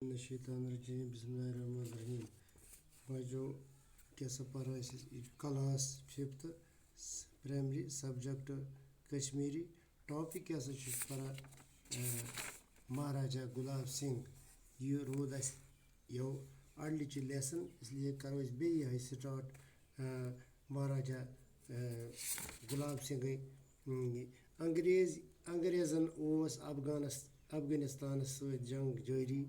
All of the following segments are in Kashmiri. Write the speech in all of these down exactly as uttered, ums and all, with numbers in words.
الشیطان الرجیم، بسم اللہ الرحمن الرحیم۔ وۄنۍ کیٛاہ سا پَرو أسۍ؟ یہِ چھُ class fifth, primary, subject Kashmiri. Topic کیٛاہ سا چھُ أسۍ پَران؟ اَ، مہاراجا گلاب سنگھ۔ یہِ روٗد اَسہِ یو اَڈلہِ چہِ لیسن، اس لیے کَرو أسۍ بیٚیہِ یِہوٚے سٹارٹ۔ اَ، مہاراجا، اَ، گلاب سنگھٕنۍ۔ اَم، انگریز، انگریزن اوس افغانس-، افغانستانس سۭتۍ جنگ جٲری۔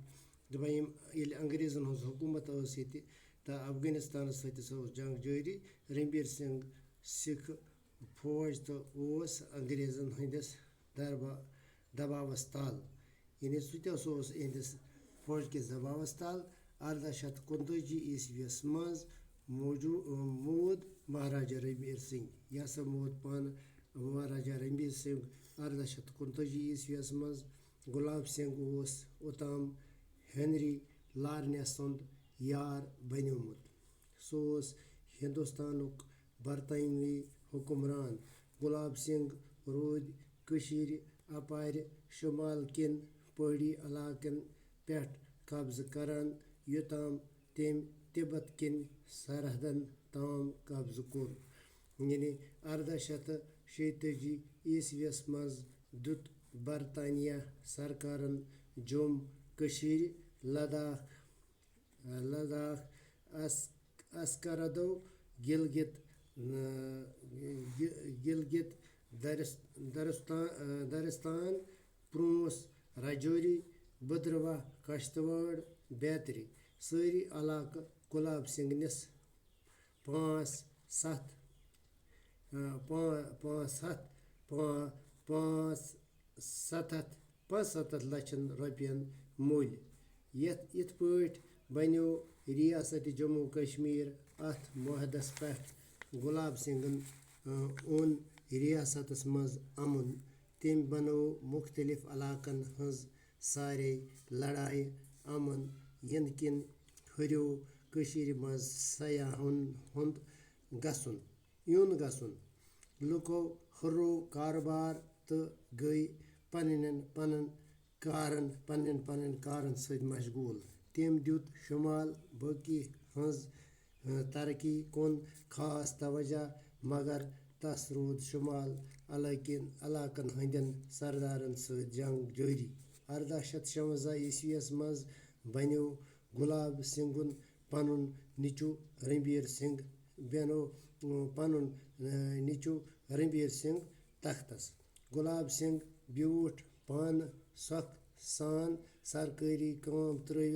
دوٚپُن، یِم، ییٚلہِ انگریزن ہٕنٛز حکوٗمت ٲس ییٚتہِ، تہٕ افغانستانس سۭتۍ ہسا اوس جنگ جٲری۔ رنبیر سنگھ سکھ فوج تہٕ اوس انگریزن ہٕنٛدِس دربا-، دباوس تل۔ یعنی سُہ تہِ ہسا اوس یِہنٛدِس فوج کِس دباوس تل۔ ارداہ شیٚتھ کُنتٲجی عیسویس منٛز موجو-، موٗد مہاراجا رنبیر سنگھ۔ یہِ ہسا موٗد پانہٕ مہاراجا رنبیر سنگھ ارداہ شیٚتھ کُنتٲجی عیسویس منٛز۔ گلاب سنگھ اوس اوٚتام ہنری لارنس سُنٛد یار بنیومُت۔ سُہ اوس ہندوستانُک برطانوی حکمران۔ گلاب سنگھ روٗدۍ کٔشیٖرِ اپارِ شمال کٮ۪ن پہٲڑی علاقن پٮ۪ٹھ قبضہٕ کران، یوٚتام تٔمۍ تبت کٮ۪ن سرحدن تام قبضہٕ کوٚر۔ یعنی ارداہ شیٚتھ تہٕ شیٚیہِ تٲجی عیسویس منٛز دیُت برطانیہ سرکارن جوٚم، کٔشیٖر، لداخ، لداخ، اس-، اسکردو، گلگت، ن-، گ-، گلگت درس-، درستان، درستان، پرونس، راجوری، بدرواہ، کشتواڑ، بیترِ، سٲری علاقہٕ گلاب سنگھ نِس پانٛژھ ستھ، آ، پا-، پانٛژھ ستھ، پا-، پانٛژھ ستتھ، پانٛژھ ستتھ لچھن رۄپین مٔلۍ۔ یتھ، یِتھ پٲٹھۍ بنیو ریاست جموں کشمیر اتھ معاہدس پٮ۪ٹھ۔ گلاب سنگھن، آ، اوٚن ریاستس منٛز امن۔ تٔمۍ بنٲو مُختٔلِف علاقن ہٕنٛز سارے لڑایہِ امن، یِنہٕ کِنۍ ہُریو کٔشیٖرِ منٛز سیاحن ہُنٛد گژھُن، یُن گژھُن۔ لُکو ہُرو کارٕبار تہٕ گٔے پنٕنٮ۪ن پنٕنٮ۪ن کارن، پنٕنٮ۪ن پنٕنٮ۪ن کارن سۭتۍ مشغوٗل۔ تٔمۍ دیُت شمال باقی ہٕنٛز ترقی کُن خاص توجہ، مگر تس روٗد شمال علاقن، علاقن ہٕنٛدٮ۪ن سردارن سۭتۍ جنگ جٲری۔ ارداہ شیٚتھ شُونٛزاہ عیسویس منٛز بنیو گلاب سنگھن پنُن نیٚچو رنبیر سنگھ، بنوو پنُن، اَ، نیٚچو رنبیر سنگھ تختس۔ گلاب سنگھ بیوٗٹھ پانہٕ سخ سان سرکٲری کٲم ترٲوِتھ۔